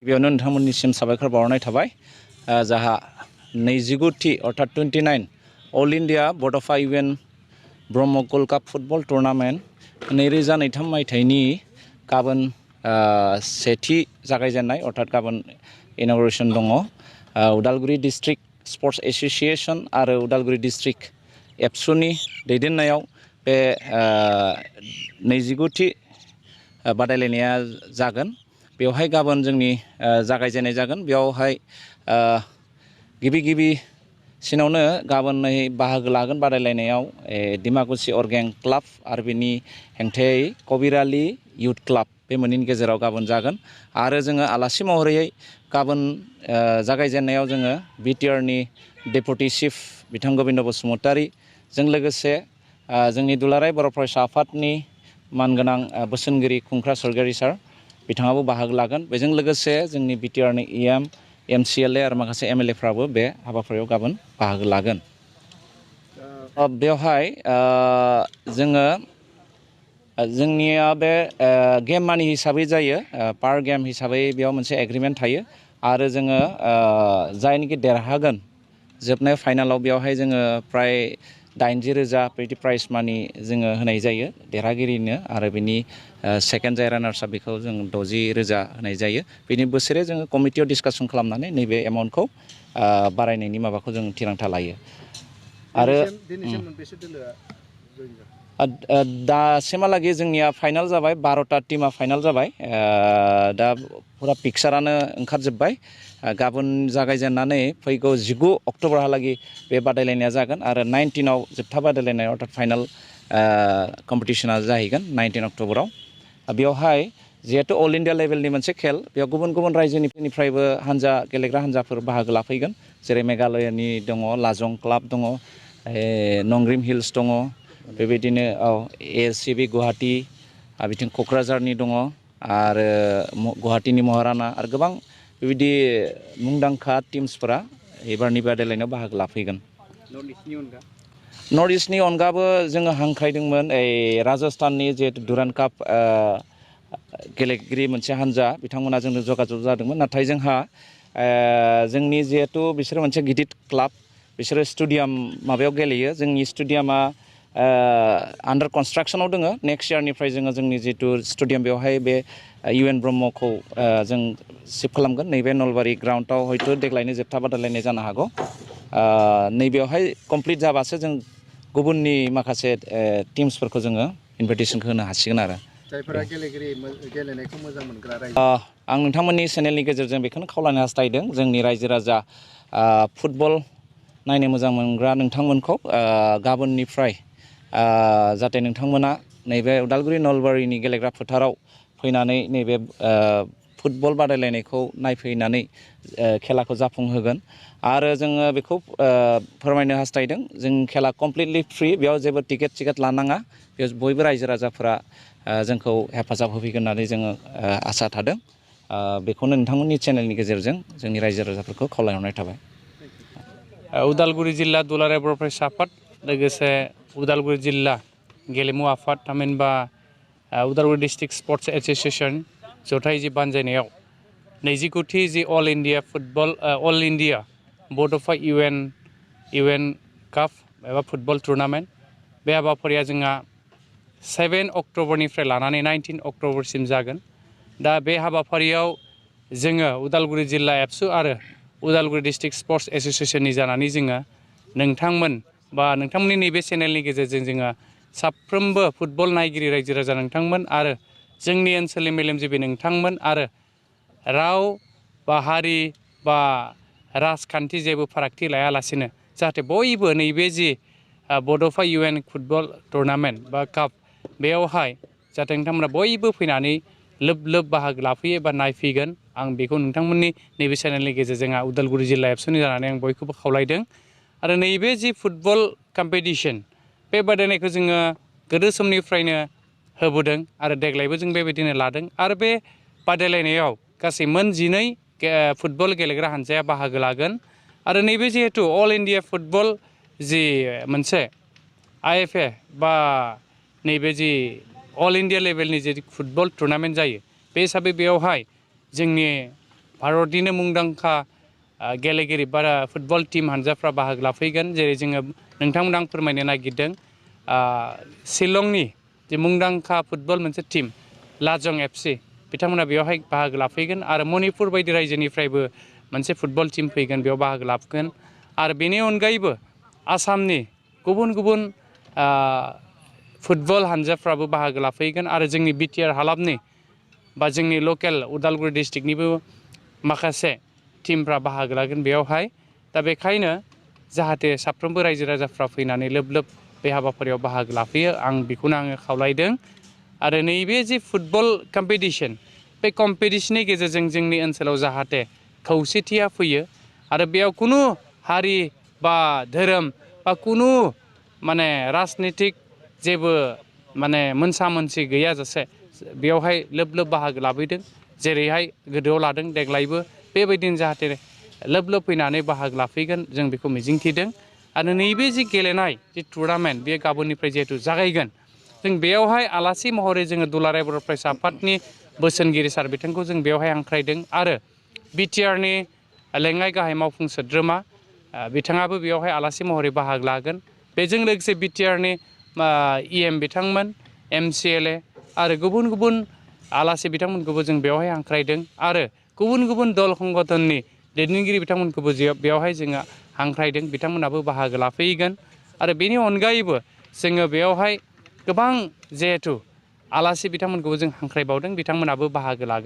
बेयावनो नोंथांमोननिसिम साबायखर बावहरनाय थाबाय जाहा 29थि अर्थात 29 all India Bodofa UN Brahma gold cup football tournament 2023 मायथाइनि गाबोन सेथि जागायजेननाय अर्थात गाबोन इन'ग्रेसन दङ उदालगुरि डिस्ट्रिक्ट स्पर्ट्स एसोसिएशन आरो उदालगुरि डिस्ट्रिक्ट एबसुनि दैदेननायाव बे 29थि बादायलायनाया जागोन बेवहाय गाबोन जोंनि जागायजेननाय जागोन बेवहाय गिबि सिनावनो गाबोनै बाहागो लागोन बादायलायनायाव डिमाकुसि अर्गें क्लाब आरो बेनि हेंथायै कबिराली युथ क्लाब बे मोननैनि गेजेराव गाबोन जागोन आरो जोङो आलासि महरै गाबोन जागायजेननायाव जोङो बिटिआरनि डेपुटि चिफ बिथां गबिन्द बसुमतारी जों लोगोसे जोंनि दुलाराय बर' फरायसा आफादनि मानगोनां बोसोनगिरि खुंख्रा सरगयारि सार बिथाङाबो बाहागो लागोन बेजों लोगोसे जोंनि बिटिआरनि इएम एमसिएलए आरो माखासे एमएलएफ्राबो बे हाबाफारियाव गाबोन बाहागो लागोन बेवहाय जोङो जोंनिया बे गेम मानि हिसाबै जायो पार गेम हिसाबै बेयाव मोनसे एग्रिमेन्ट थायो आरो जोङो जायनोखि देरहागोन जोबनाय फाइनालाव बेवहाय जोङो प्राय 80,000 बिदि प्राइज मानि जोङो होनाय जायो देरहागिरिनो आरो बिनि सेकेन्ड जाय रानार्स आप बेखौ जों 60,000 होनाय जायो बेनि बोसोरे जोङो कमिटियाव डिसकासन खालामनानै नैबे एमाउन्टखौ बारायनायनि माबाखौ जों थिरांथा लायो आरो दासिमहालागै जोंनिया फाइनाल जाबाय 12टा टीमा फाइनाल जाबाय दा फुरा पिक्सारानो ओंखारजोब्बाय गाबोन जागायजेननानै फैगौ 19 अक्ट'बरहालागै बे बादायलायनाया जागोन आरो 19आव जोबथा बादायलायनाय अर्थात फाइनाल कम्पिटिशना जाहैगोन 19 अक्ट'बराव बेवहाय जिहेतु अल इन्डिया लेभेलनि मोनसे खेल बेयाव गुबुन गुबुन रायजोनिफ्रायबो हानजा गेलेग्रा हानजाफोर बाहागो लाफैगोन जेरै मेघालयनि दङ लाजं क्लाब दङ नंग्रिम हिल्स दङ बेबायदिनो एएससिबि गुवाहाटी बिथिं क'क्राझारनि दङ आरो गुवाहाटीनि महाराना आरो गोबां बेबायदि मुंदांखा टीम्सफोरा एबारनि बादायलायनायाव बाहागो लाफैगोन नर्थ इस्टनि अनगाबो जोङो हांख्रायदोंमोन राजस्थाननि जिहेतु दुरान काप गेलेगिरि मोनसे हानजा बिथांमोना जोंनो जगाजग जादोंमोन नाथाय जोंहा जोंनि जिहेतु बिसोरो मोनसे गिदिर क्लाब बिसोरो स्टेडियाम माबायाव गेलेयो जोंनि स्टेडियामा आन्डार कनस्ट्राक्सनाव दङ नेक्स्ट इयारनिफ्राय जोङो जोंनि जितु स्टेडियाम बेवहाय बे इउएन ब्रह्मखौ जों शिफ्ट खालामगोन नैबे नलबारि ग्राउन्डआव हयथ' देग्लायनो जोबथा बादायलायनाय जानो हागौ नैबेयावहाय कमप्लिट जाबासो जों गुबुननि माखासे टीम्सफोरखौ जोङो इनभाइटेसनखौ होनो हासिगोन आरो जायफोरा गेलेनायखौ मोजां मोनग्रा आं नोंथांमोननि चेनेलनि गेजेरजों बेखौनो खावलायनो हास्थायदों जोंनि रायजो राजा फुटबल नायनो मोजां मोनग्रा नोंथांमोनखौ गाबोननिफ्राय जाहाथे नोंथांमोना नैबे उदालगुरि नलबारिनि गेलेग्रा फोथाराव फैनानै नैबे फुटबल बादायलायनायखौ नायफैनानै खेलाखौ जाफुंहोगोन आरो जोङो बेखौ फोरमायनो हास्थायदों जों खेला कमप्लिटलि फ्रि बेयाव जेबो टिकेट लानाङा बेयाव बयबो रायजो राजाफोरा जोंखौ हेफाजाब होफैगोन होननानै जोङो आसा थादों बेखौनो नोंथांमोननि चेनेलनि गेजेरजों जोंनि रायजो राजाफोरखौ खावलायहरनाय थाबाय उदालगुरि जिल्ला दुलाराय बर' फरायसा आफाद लोगोसे उदालगुरि जिल्ला गेलेमु आफाद थामहिनबा उदालगुरि डिस्ट्रिक्ट स्पर्ट्स एसोसिएशन जथाय जि बानजायनायाव 29थि जि अल इन्डिया बड'फा इउएन काप एबा फुटबल टुर्नामेन्ट बे हाबाफारिया जोंहा 7 अक्ट'बरनिफ्राय लानानै 19 अक्ट'बरसिम जागोन दा बे हाबाफारियाव जोङो उदालगुरि जिल्ला एबसु आरो उदालगुरि डिस्ट्रिक्ट स्पर्ट्स एसोसिएशननि जानानै जोङो नोंथांमोन बा नोंथांमोननि नैबे चेनेलनि गेजेरजों जोङो साफ्रोमबो फुटबल नायगिरि रायजो राजा नोंथांमोन आरो जोंनि ओनसोलनि मेलेमजिबि नोंथांमोन आरो राव बा हारि बा राजखान्थि जेबो फारागथि लायालासेनो जाहाथे बयबो नैबे जि बड'फा इउएन फुटबल टुर्नामेन्ट बा काप बेयावहाय जाहाथे नोंथांमोना बयबो फैनानै लोब बाहागो लाफैयो बा नायफैगोन आं बेखौ नोंथांमोननि नैबे चेनेलनि गेजेरजों उदालगुरि जिल्ला एबसुनि जानानै आं बयखौबो खावलायदों आरो नैबे जि फुटबल कम्पिटिशन बे बादायनायखौ जोङो गोदो समनिफ्रायनो होबोदों आरो देग्लायबो जों बेबायदिनो लादों आरो बे बादायलायनायाव गासै मोन 12 फुटबल गेलेग्रा हानजाया बाहागो लागोन आरो नैबे जिहेतु अल इन्डिया फुटबल जि मोनसे आइएफए बा नैबे जि अल इन्डिया लेभेलनि जि फुटबल टुर्नामेन्ट जायो बे हिसाबै बेयावहाय जोंनि भारतनिनो मुंदांखा गेलेगिरि बा फुटबल टीम हानजाफ्रा बाहागो लाफैगोन जेरै जोङो नोंथांमोन आं फोरमायनो नागिरदों शिलंनि जे मुंदांखा फुटबल मोनसे टीम लाजं एफसि बिथांमोना बेवहाय बाहागो लाफैगोन आरो मणिपुर बायदि रायजोनिफ्रायबो मोनसे फुटबल टीम फैगोन बेयाव बाहागो लाफैगोन आरो बेनि अनगायैबो आसामनि गुबुन गुबुन फुटबल हानजाफ्राबो बाहागो लाफैगोन आरो जोंनि बिटिआर हालामनि बा जोंनि लकेल उदालगुरि डिस्ट्रिक्टनिबो माखासे टीमफ्रा बाहागो लागोन बेयावहाय दा बेखायनो जाहाथे साफ्रोमबो रायजो राजाफ्रा फैनानै लोब लोब बे हाबाफारियाव बाहागो लाफैयो आं बेखौनो आङो खावलायदों आरो नैबे जे फुटबल कम्पिटिशन बे कम्पिटिशननि गेजेरजों जोंनि ओनसोलाव जाहाथे खौसेथिया फैयो आरो बेयाव कुनु हारि बा धोरोम बा कुनु माने राजनितिक जेबो माने मोनसा मोनसि गैयाजासे बेयावहाय लोब लोब बाहागो लाफैदों जेरैहाय गोदोआव लादों देग्लायबो बेबायदिनो जाहाथे लोब लोब फैनानै बाहागो लाफैगोन जों बेखौ मिजिंथिदों आरो नैबे जि गेलेनाय जि टुर्नामेन्ट बे गाबोननिफ्राय जिहेतु जागायगोन जों बेयावहाय आलासि महरै जोङो दुलाराय बर' फरायसा आफादनि बोसोनगिरि सार बिथांखौ जों बेवहाय हांख्रायदों आरो बिटिआरनि लेङाइ गाहाय मावफुं सोद्रोमा बिथाङाबो बेवहाय आलासि महरै बाहागो लागोन बेजों लोगोसे बिटिआरनि इएम बिथांमोन एमसिएलए आरो गुबुन गुबुन आलासि बिथांमोनखौबो जों बेवहाय हांख्रायदों आरो गुबुन गुबुन दल संगठननि दैदेनगिरि बिथांमोनखौबो बेवहाय जोङो हांख्रायदों बिथांमोनाबो बाहागो लाफैगोन आरो बेनि अनगायैबो जोङो बेवहाय गोबां जिहेथु आलासि बिथांमोनखौबो जों हांख्रायबावदों बिथांमोनाबो बाहागो लागोन